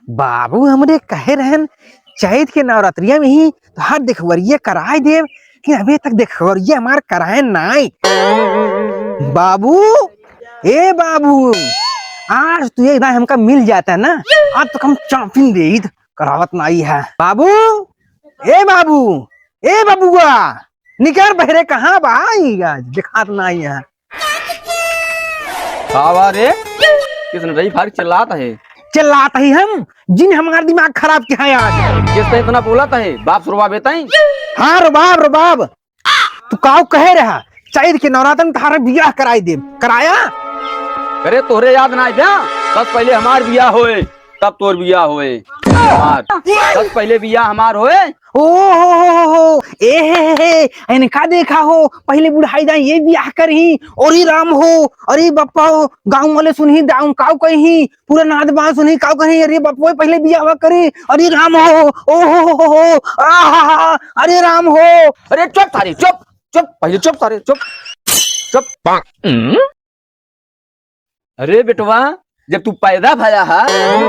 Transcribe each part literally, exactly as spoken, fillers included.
बाबू हमरे कहे रहन, चैत के नवरात्रिया में ही तोहार देखवरिया कराए देब, कि अबे तक देखवरिया हमार कराए नाई। बाबू, ए बाबू, आज तू एक दाई हमका मिल जाता ना, आज तक हम चापिन देइत, करावत नाई है। बाबू, ए बाबू, ए बबुआ, निकर बहरे, कहाँ बा? ई आज देखात नाई है। का बा रे? किसन रही फार चिल्लात है? चिल्लात ही हम, जिन हमार दिमाग खराब किहा है आज। किस ते इतना बोलत है? बाप से रुबाब एतई? हाँ, रुबाब, रुबाब। तू काऊ कहे रहा, चैत के नवरातन में तहार बियाह कराई देब। कराया? अरे तोहरे याद ना आइबा, सबसे पहिले हमार बियाह होए, तब तोर बियाह होए। हमार। सबसे पहिले बियाह हमार होए। ओ हो हो हो हो, ए हे हे हे, इनका देखा हो, पहिले बुढ़ाई जाए ये बियाह करही, अरे राम हो, अरे बप्पा हो, गाँव वाले सुनही, गाँव काऊ कही, पूरा नाद बांस उन्हीं काऊ कहीं, अरे बपुआ पहिले बियाहवा करी, अरे राम हो, ओ हो हो हो हो, आ हा हा हा, अरे राम हो। अरे चुप सारे, चुप, चुप, पहिले चुप सारे, चुप, चुप। अरे बेटवा, जब तू पैदा भया हा,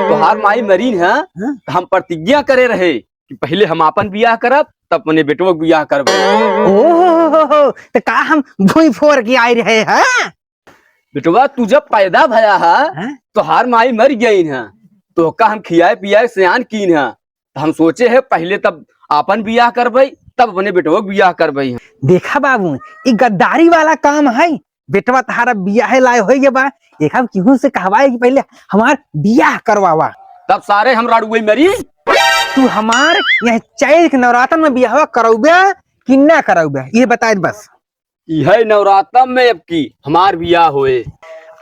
तोहार माई मरीन हा, हाँ? त हम प्रतिज्ञा करे रहे कि पहिले हम आपन बियाह करब, तब अपने बेटवा के बियाह करब। ओ हो हो हो हो, त का हम भुई फोर के आए रहे, हाँ? बेटवा, तू जब पैदा भया हा, हैं? तोहार माई मर गई हा, तोहका हम खियाए पियाए सयान कीन हा, त हम सोचे है पहिले तब आपन बियाह करबई, तब अपने बेटवा के बियाह करबई। देखा बाबू, ई गद्दारी वाला काम है। बेटवा तहारा बियाह लाए होई गया बा, एक हम केहू से कहवाए कि पहिले हमार बियाह करवावा। तब सारे हम राड़ुए मरी। तू हमार यह चैत के नवरातन में बियाहवा करौबे कि ना करौबे, ये बताए बस। इहे नवरातम में अब की हमार बियाह होए।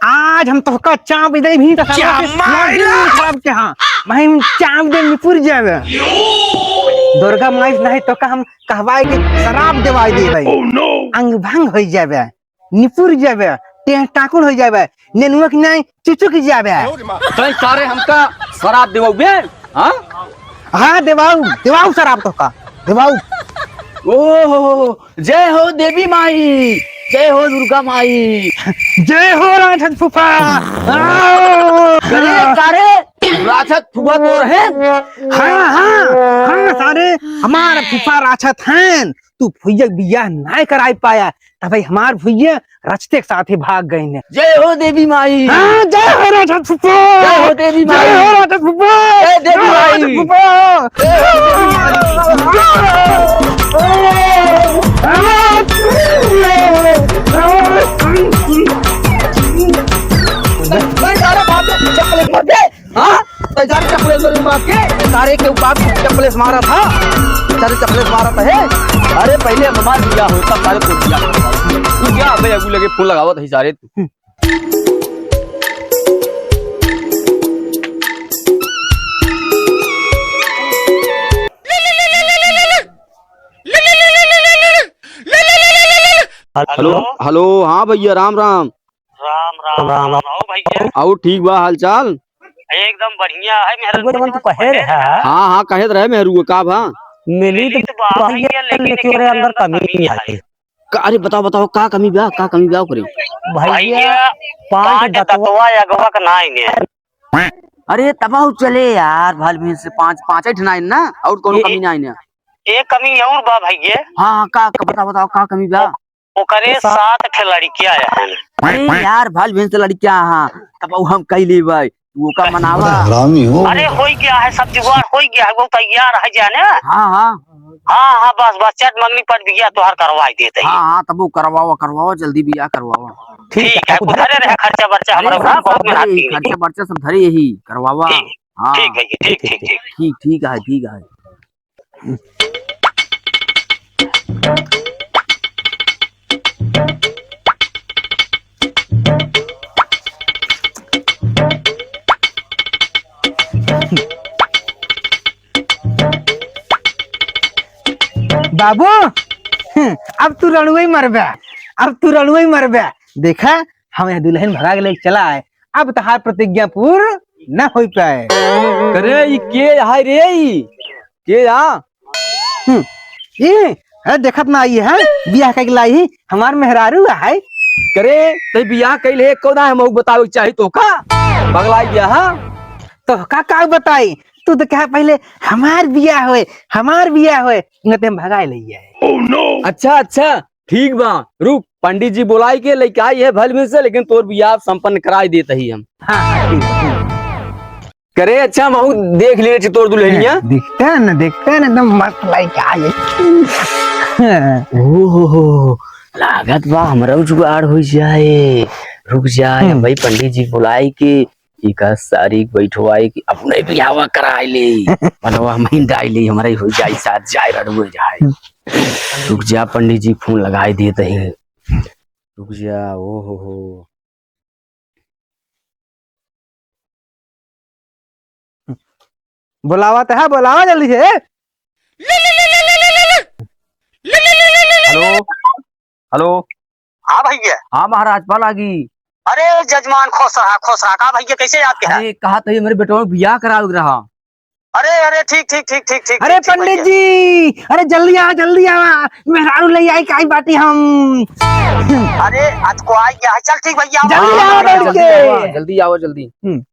आज हम तोहका चाप दे भी तो साला के, मार दिल खराब के हाँ। मैं चाप दे निपुर जावे। दुर्गा माई से नहीं तोहका हम कहवाए के शराब देवाई दे भाई। Oh no! अंग भंग हो जावे, निपुर जावे, टेह टाकुर हो जावे, नेनुआ की नहीं चुचुक जाबे। तै सारे हमका शराब देवाउबे? हाँ? हाँ, देवाउ, देवाउ शराब तोहका, देवाउ। ओहो, जय हो देवी माई, जय हो दुर्गा माई। जय हो राक्षस फूफा। आओ। अरे सारे, राक्षस फूफा तो रहे। हाँ, हाँ, हाँ, सारे, हमार फूफा राक्षस हैं। तू भुइया बियाह नाय कराई पाया, तब भाई हमार भुइया रचते के साथ ही भाग गई ने। जय हो देवी माई। हाँ, जय हो राजा फूफा। जय हो देवी माई। जय हो राजा फूफा। जय देवी माई। राजा फूफा। जय हो देवी माई। मैं सारे बाप चपले मर गए। हाँ? तो सारे चपले से मार के, सारे के ऊपर चपले से मारा था। सारे चपले से मारा था, हे? अरे पहिले हमार बियाह होई, तब सारे को बियाह होई। तू क्या अबे अगू लगे फोन लगावत है सारे तू। हेलो, हेलो, हाँ भैया, राम राम। राम, राम, राम, राम। आओ भैया। आओ, ठीक बा हाल चाल? एकदम बढ़िया है, मेहरा वो जवन तू कहे रहे। हाँ, हाँ, कहे रहे मेहरू, का भा? मिली तो बा भैया, लेकिन लेकिन ओकरे अंदर कमी है। का, अरे बताओ, बताओ, का कमी बा, का कमी बा ओकरे? भैया, पाँच पाँच दतवा दतवा अगवा का ना आइने। अरे तबाहु चले यार, भल भी से पाँच, पाँच ही ठनाइन ना, और कोनो ए-, कमी ना आइने। एक कमी और बा भैया। हाँ, हाँ, का, का, बताओ, बताओ, का कमी बा? ओकरे सात ठे लड़किया हैं। अरे यार, भल भेन से लड़किया, हाँ, तब उ हम कह लेबै, तू ओका मनावा। बड़ा हरामी हो। अरे, होई गया है, सब जुगाड़ होई गया है, वो तैयार है जाने। हाँ, हाँ। हाँ, हाँ, बस, बस, चट मंगनी पर बिया तोहार करवाई देते हैं। हाँ, हाँ, तब वो करवावा, करवावा, जल्दी बिया करवावा। ठीक ठीक है, है, कुछ धरे रहे खर्चा बर्चा, अरे, हमरा सब, बहुत सब मेहनत धरे यही, की। खर्चा बर्चा सब धरे यही, करवावा। ठीक, हाँ। ठीक है, ठीक, ठीक, ठीक। ठीक, ठीक है, ठीक है। बाबू, हम्म, अब तू रणुए मरबे, अब तू रणुए मरबे। देखा, हम यह दुल्हन भगा के लेके चला आए, अब तहार प्रतिज्ञा पूर्ण न हो पाए। करे, ई के है रे, ई? के आ? हम्म, ई, अरे देखत ना आई है, बियाह कइके लाई, हमार मेहरारू है। करे, तै बियाह कइले, कौन है, हम बतावे के चाही तोका? पगलाई गया है? तोहका का बताई, तू तो कहा पहिले हमार बियाह होए, हमार बियाह होए, न ते हम भगाए लइया है। अच्छा, अच्छा, ठीक बा, रुक, पंडित जी बोलाई के लइके आई है भल में से, लेकिन तोर बियाह संपन्न कराई देत ही हम। हाँ, हाँ, ठीक, ठीक। करे अच्छा, महू देख ले तोर दुल्हनिया। हाँ, देखते हैं ना, देखते हैं ना, एकदम मस्त लइके आई है। हाँ। ओहो हो, लागत बा हमरो जुगाड़ हो जाए। रुक जाए, हम्म। भाई पंडित जी बोलाई के इका सारी बैठवाई कि अपने बियाहवा कराई ले। मनवा में डाई ले, हमरा ही हो जाई, साथ जाए, रड़ुए जाए। रुक जा, पंडित जी फोन लगाई देत ही। रुक जा, ओ हो हो। बोलावा त है, बोलावा जल्दी से। हेलो, हेलो। हाँ भैया। हाँ महाराज, पा लागी। अरे जजमान, खुश रहा, खुश रहा। का भैया, कैसे याद किया? अरे, कहा तो ये मेरे बेटवा में बियाह करावे के रहा। अरे, अरे, ठीक, ठीक, ठीक, ठीक, ठीक, अरे ठीक, ठीक पंडित भैया। जी, अरे जल्दी आवा, जल्दी आवा, मेहरारू ले आई, काई बाटी हम। अरे, आज को आ गया है। चल ठीक भैया, आवा। जल्दी हाँ, आवा, हाँ, बैठ जल्दी के। आवा, जल्दी आवा, जल्दी। हम्म।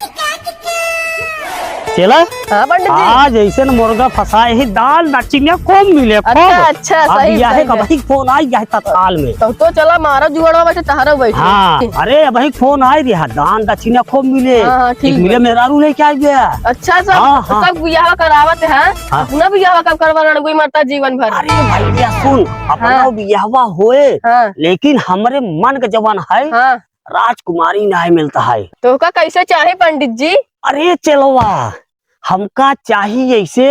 चला? हाँ, पंडित जी। आज ऐसे न मुर्गा फंसाए ही, दान दक्षिणा खूब मिले, खूब। अच्छा, अच्छा, अब सही, यह सही है। कब ही फोन आई, यह तत्काल में। तो, तो चला, मारो जुआड़वा बैठे, तहारो बैठे। हाँ, अरे, अब ही फोन आई रहा, दान दक्षिणा खूब मिले। हाँ, हाँ, ठीक एक मिले बा। मेहरारू लेके आ गया। अच्छा, सब, हाँ, हाँ। सब बियाह करावत है। हाँ। अपना बियाह कब करवा, लड़गुई मरता जीवन भर। अरे भैया सुन, अपना हाँ। बियाहवा होए, हाँ। लेकिन हमरे मन के जवन है, हाँ। राजकुमारी नाहीं मिलत है। तोहका कैसे चाही पंडित जी? अरे चेलवा, हमका चाही ऐसे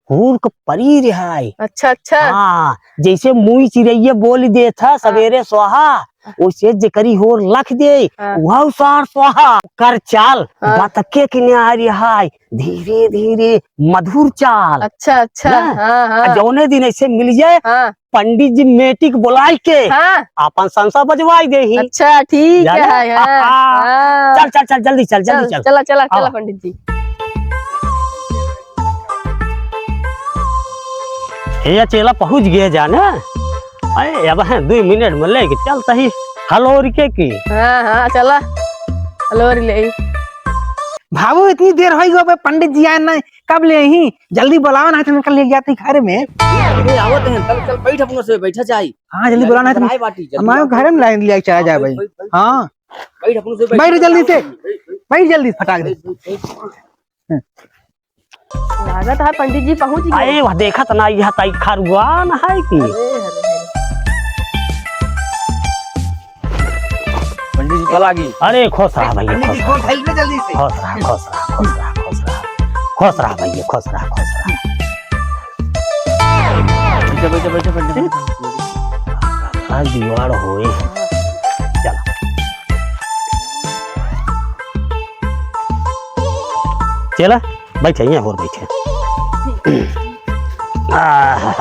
हूर के परी रिहाई। अच्छा, अच्छा। हाँ, जैसे मुई चिरैया बोल देत है हाँ। सवेरे स्वाहा, वैसे जेकरी होर लख दे, हाँ। वह सार स्वाहा। कर चाल, हाँ। बतके के न्याय रिहाई, धीरे धीरे मधुर चाल। अच्छा, अच्छा, ना? हाँ, हाँ। आ जौने दिन ऐसे मिल जाए, हाँ। पंडित जी मेटिक बोलाई के हाँ। आपन संसा बजवाई देही। अच्छा, ठीक जाने? है, हाँ, हाँ। हाँ। चल, चल, चल, जल्दी चल, जल्दी चल, चल। चला, चला, चला आवा। पंडित जी। हे चेला पहुँच गए जाने। अरे, अब हैं दुई मिनट में लेके चलता ही हलोर के की। हाँ, हाँ, चला। हलोर ले। बाबू, इतनी देर होइ गो बे, पंडित जी आए ना, कब ले आई? जल्दी बोलावा ना, तो निकल ले जाते घर में। अरे, आवत हैं, चल, चल, बैठ अपनों से, बैठा जाए। हाँ, जल्दी बोलावा ना, तो आए बाटी, जल्दी हमारे आओ। घर में लाइन लिया चला हाँ, जाए बैठ, भाई। बैठ, बैठ। हाँ। बैठ अपनों से, बैठ, बैठ जल्दी से। बैठ, बैठ। बैठ जल्दी, फटाक दे। बैठ, बैठ, बैठ। लागत है पंडित जी पहुँच गए। अरे, वह देखत ना, यह ताई खरुआन है कि? अरे, अरे, अरे। पंडित जी, चला गई। अरे, खुश रहा भैया, पंडित जी, खुश रहा। फोन उठाइए ना जल्दी से। खुश रहा, खुश रहा, खुश रहा, खुश रहा। खुश रहा भैया, खुश रहा, खुश रहा। बैठा, बैठा, बैठा, बैठा। आज जुगाड़ होए। चला। चला, बैठे, यहाँ और बैठे। आह।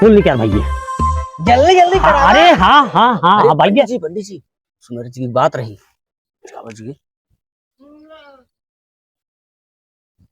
फूल निकाल भैया। जल्दी, जल्दी हाँ, करा। अरे, हाँ, हाँ, हाँ, अरे, हाँ, भैया। पंडित जी, पंडित जी, सुनर जी की बात रही। बाबा जी के।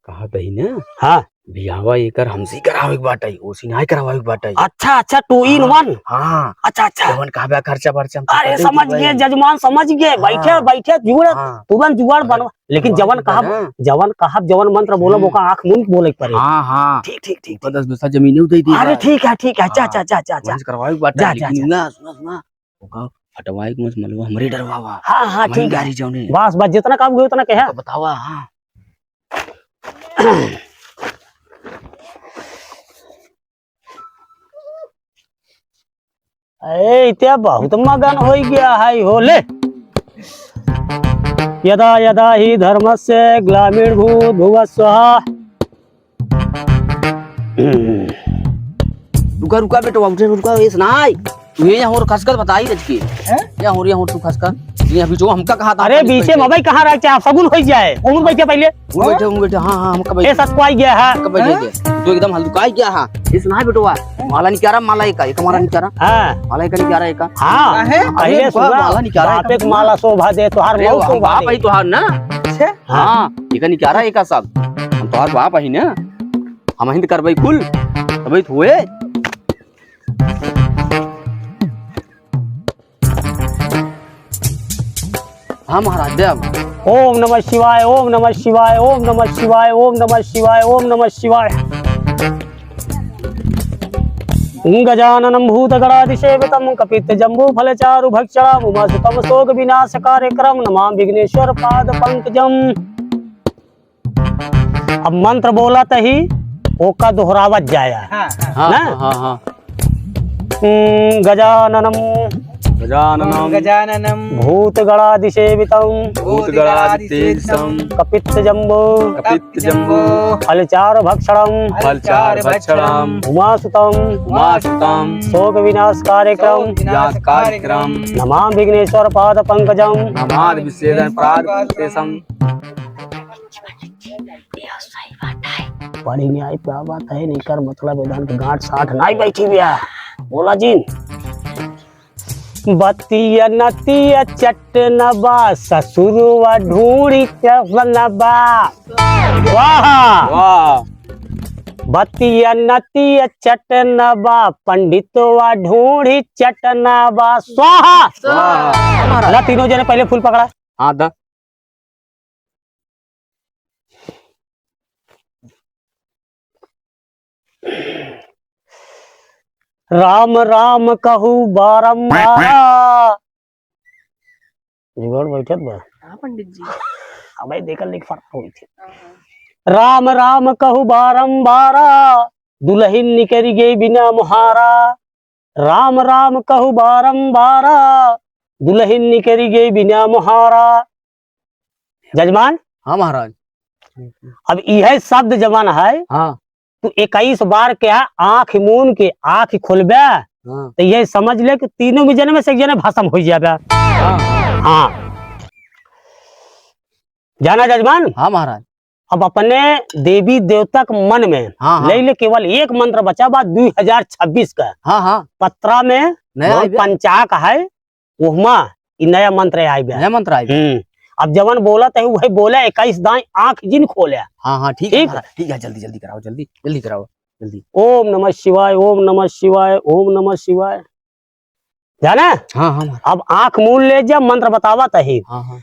कहा तही ना? हाँ। बियाहवा एकर हमसे ही करावे के बाटे, ओसी नाहीं करावे के बाटे। अच्छा, अच्छा, two in one। हाँ। अच्छा, अच्छा। जवन कहबे खर्चा बर्चा हम अरे, समझ गए, जजमान, समझ गए। हाँ। बैठे, बैठे, जुगाड़, हाँ। तुरंत जुगाड़ बनवा। लेकिन जवन कहब, जवन कहब, जवन मंत्र बोलब, हम्म। ओका आँख मूंद बोले के पड़े। हाँ, हाँ। ठीक, ठीक, ठीक, ओका ठीक। दस बीसा जमीन दे दी अरे, भाई। ठीक है, ठीक है, जा, हाँ। जा, जा, जा, जा। वहीं से करवावे के बाटे, जा, जा, लेकिन जा। ना, सुना, सुना। ओका हटवाए के मत मलवा, हमरे डरवावा। हाँ, हाँ, हमरे ठीक है। गाड़ी जाने। बस, बस, जितना काम हुए उतना कहे। तो बतावा, हाँ। ए, इत्या बहुत मगन होइ गया है, हो ले। यदा यदा ही धर्मस्य ग्लामीण भूत भुवः स्वाहा। रुका, रुका बेटवा, उठे, रुका, ऐस नाहीं। तू ये यहाँ और खसकर बताई रच के। हैं? यहाँ और, यहाँ और तू खसकर। ये अभी जो हमका कहा था, अरे, बीचे में भाई कहाँ रह, चाहे सगुन होइ जाए। उमर बैठे पहले। वो बैठे, वो बैठे, हाँ, हाँ, हमका बैठे। ए, ससुआई गया है। हमका बैठे हैं? गया। तू एकदम हल्दुकाई गया है। ऐस नाहीं बेटवा। माला निकारा, माला एक, एक माला निकारा। हाँ। माला एक निकारा, एक। हाँ। काहे? पहले अरे, सुना, माला निकारा, बापे एक के माला शोभा दे, तोहार अरे, मऊ हम शोभा बाप दे। है तोहार ना। अच्छा। हाँ, ये का निकारा एका सब। हम तोहार बाप अही ना। हम हिंद करबै कुल। तबै तो हुए। हाँ महाराज, दे अब। ओम नमः शिवाय, ओम नमः शिवाय, ओम नमः शिवाय, ओम नमः शिवाय, ओम नमः शिवाय। गजाननं भूतगणादिसेवितं कपित्थजम्बूफलचारुभक्षणं उमासुतं शोकविनाशकारिकरं नमामि विघ्नेश्वर पादपंकजं। अब मंत्र बोलत ही ओका दोहरावत जाया। हाँ, हाँ। हाँ, ना? हाँ, हाँ, हाँ। ओम गजाननम गजाननम गजाननम भूतगणादिसेवितम भूतगणादिसेवितम कपित्थजम्बू कपित्थजम्बू फलचारुभक्षणम फलचारुभक्षणम उमासुतम उमासुतम शोकविनाशकारिकरम शोकविनाशकारिकरम नमामि विघ्नेश्वर पादपंकजम नमामि विघ्नेश्वर पादपंकजम। पढ़ी में आई का बात है, नहीं कर मतलब एकदम गांठ साठ नहीं बैठी भैया। बोला जी। बतिया नतिया चटनबा, ससुरवा ढूंढी चटनबा। वाह। वाह। बतिया नतिया चटनबा, पंडितवा ढूंढी चटनबा। स्वाहा। स्वाहा। ला तीनों जने पहले फूल पकड़ा। हाँ, द। राम राम कहू बारंबारा। जुगाड़ बैठत बा। हाँ पंडित जी। अबे देखल लिख फर्क होई थी। हाँ, हाँ। राम राम कहू बारंबारा, दुलहिन निकरि गई बिना मुहारा। राम राम कहू बारंबारा, दुलहिन निकरि गई बिना मुहारा। जजमान? हाँ महाराज। अब इहे शब्द जवन है, हाँ। तू इक्कीस बार के आँख मून के आँख खोलबे, हाँ। तो ये समझ ले कि तीनों में जने में से एक जने भस्म हो जाबे। हाँ। हाँ। जाना जजमान? हाँ महाराज। अब अपने देवी देवता के मन में हाँ, हाँ। ले ले, केवल एक मंत्र बचा बा दू हजार छब्बीस का। हाँ, हाँ। पत्रा में नया जवन आइबे। पंचाक है, ओहमा ई नया मंत्र आइबे। नया मंत्र आइबे। हम्म। अब जवन बोलत है, वही बोले, इक्कीस दाई आँख जिन खोले। हाँ, हाँ, ठीक है ठीक? महाराज, ठीक है, जल्दी, जल्दी कराओ, जल्दी, जल्दी कराओ, जल्दी। ओम नमः शिवाय, ओम नमः शिवाय, ओम नमः शिवाय। जाने? हाँ, हाँ, महाराज। अब आँख मून ले जा, मंत्र बतावत है। हाँ, हाँ।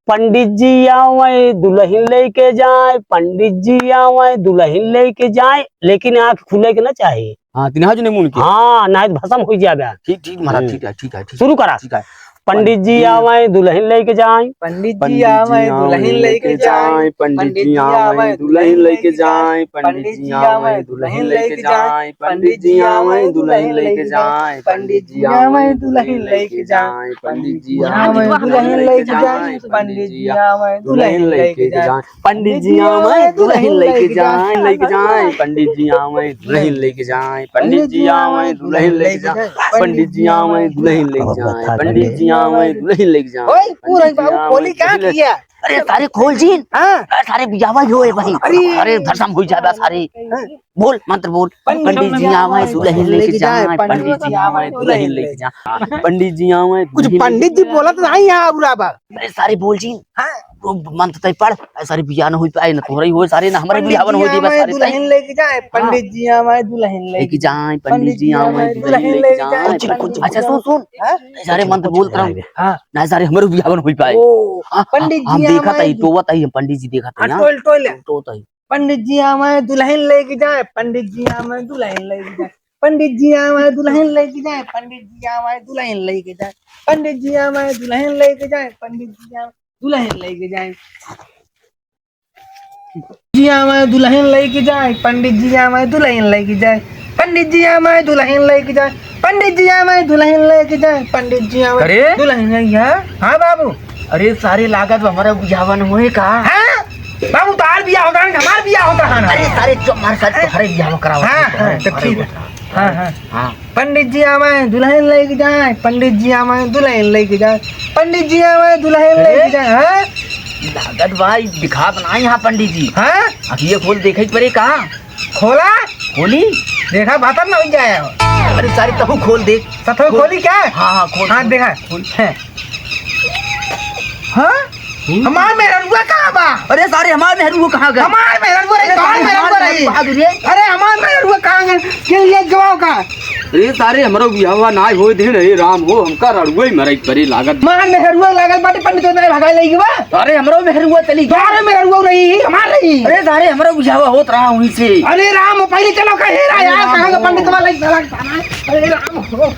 पंडित जी आवे, दुलहिन लेके जाए, पंडित जी आवे, दुलहिन लेके जाए, लेकिन आँख खुले के ना चाही। हाँ, तीन हाथ जने मून के। हाँ, नाहीं तो भस्म हो जाबे। ठीक, ठीक महाराज, हम्म। ठीक है, ठीक है, ठीक है। शुरू करा। ठीक है। पंडित जी आवे, दुलहिन लेके जाए। पंडित जी आवे, दुलहिन लेके जाए। पंडित जी आवे, दुलहिन लेके जाए। पंडित जी आवे, दुलहिन लेके जाए। पंडित जी आवे, दुलहिन लेके जाए। पंडित जी आवे, दुलहिन लेके जाए। पंडित जी आवे, दुलहिन लेके जाए। पंडित जी आवे, दुलहिन लेके जाए। पंडित जी आवे, दुलहिन लेके जाए, लेके जाए। पंडित जी आवे, दुलहिन लेके जाए। पंडित जी आवे, दुलहिन लेके जाए। पंडित जी आवे, दुलहिन लेके जाए। पंडित जी आवे, दुलहिन लेके जाए। ओए, पूरा बाबू खोली का किया? अरे सारे खोल जी। हाँ। अरे सारे बियावा ही होए भाई। अरे। अरे भस्म हो जाबे सारे। हाँ। बोल, मंत्र बोल। पंडित जी आवे, दुलहिन लेके जाए। पंडित जी आवे, दुलहिन लेके जाए। पंडित जी आवे, कुछ दुलहिन पंडित जी बोलत नहीं है बुरा बा। अरे सारे बोल जी। हाँ। वो मंत्र तय पढ़। अरे सारे बियाह न होई पाए, न तोहरा ही होए सारे, न हमरे बियाह न होई पाए, सारे दुलहिन लेके जाए। हाँ। पंडित जी आवे, दुलहिन लेके जाए। पंडित जी आवे, दुलहिन लेके जाए। कुछ, कुछ। अच्छा सुन, सुन। हाँ? सारे मंत्र बोलत रहो। हाँ। ना सारे हमरे बियाह न होई पाए। ओ, हाँ, पंडित जी आवे। हम देखत हई, टोवत हई, हम पंडित जी देखत हई, हाँ, हाँ। टोल, टोल। टोवत हई। पंडित जी आवे, दुलहिन लेके जाए, पंडित जी आवे, दुलहिन लेके जाए। पंडित जी आवे, दुलहिन लेके जाए, पंडित जी आवे, दुलहिन लेके जाए। पंडित जी आवे, दुलहिन लेके जाए, पंडित जी आवे, दुलहिन लेके जाए। जी आवे, दुलहिन लेके जाए, पंडित जी आवे, दुलहिन लेके जाए। पंडित जी आवे, दुलहिन लेके जाए, पंडित जी आवे, दुलहिन लेके जाए, पंडित जी आवे, अरे? दुलहिन लेके जाए। हाँ बाबू। अरे सारे लागत बा हमारा बियाह न होए का? हाँ? बाबू, तोहार बियाह होता है, हमार बियाह होता है ना। अरे सारे चुप मार, सारे तोहरे बियाह कराओ। हाँ, हाँ, तो ठीक है। हाँ, हाँ। हाँ। पंडित जी आवे, दुलहिन लेके जाए, पंडित जी आवे, दुलहिन लेके जाए, पंडित जी आवे, दुलहिन लेके जाए। हाँ? लागत भाई दिखात ना यहाँ पंडित जी। हाँ? अब ये खोल देखे पड़े का? खोला? खोली? देखा, बातन ना हो जाए। अरे सारे तहु खोल दे। सथो खोली क्या? हाँ, हाँ, खोल, हाँ, खोल, देखा। खोल। है। हाँ? हमार मेहरुआ कहाँ बा? अरे सारे, हमार मेहरुआ कहाँ गए? हमार मेहरुआ रही, अरे कौन सारे, मेहरुआ हमार रही? मेहरुआ कहाँ गई रे? अरे हमार मेहरुआ कहाँ गए? के लिए जवाब का? अरे सारे, हमरो बियाहवा नाहीं होए देन, हे राम हो, हमका रड़ुआ ही मरई परी लागत। मार मेहरुआ लागल बाटे, पंडित में भगाए लई गवा। अरे, हमरो मेहरुआ चली गवा। अरे, मेहरुआ रही, हमार रही। अरे सारे, हमरो बियाहवा होत रहा वहीं से। अरे राम, पहले चलो कहे रहा अरे यार, राम कहाँ का हो। पंडित वाला इतना लगता है? अरे राम हो।